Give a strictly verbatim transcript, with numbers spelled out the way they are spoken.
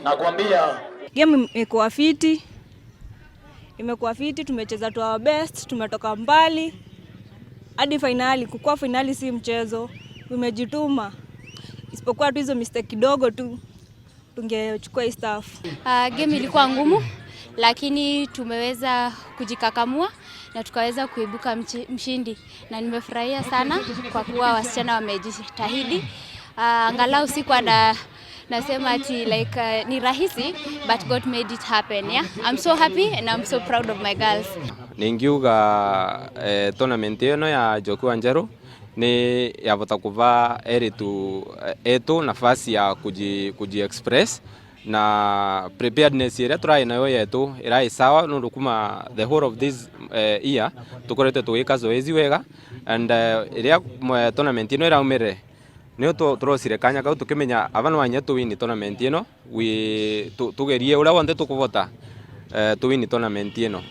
Nakwambia. Game imekuwa fiti. Imekuwa fiti, tumecheza to our best, tumetoka mbali. Hadi finali, kukua finali si mchezo. Tumejituma. Isipokuwa tu hizo mistake kidogo tu. Tungechukua hii staff. Ah, game ilikuwa ngumu, lakini tumeweza kujikakamua na tukaweza kuibuka mchi-, mshindi. Na nimefurahia sana kwa kuwa wasichana wamejitahidi. Ah, angalau sikuwa na, nasema ati, like, uh, ni rahisi, but God made it happen, yeah. I'm so happy and I'm so proud of my girls. Ningiuga, eh, tournament ino ya Njoki wa Njeru ni yavota kuva eritu, eh, etu nafasi ya kuji-, kuji express, na preparedness iria turai nayo yetu irai sawa, nundu kuma the whole of this, eh, year tukoretwe tugika zoezi wega, and, eh, iria mwe-, tournament ino iraumire, nio tu-, turosire kanya kau tukimenya ava nwanya tu win tournament ino, wi-, tu-, tugerie uria wonthe tukuvota, eh, tu win tournament ino.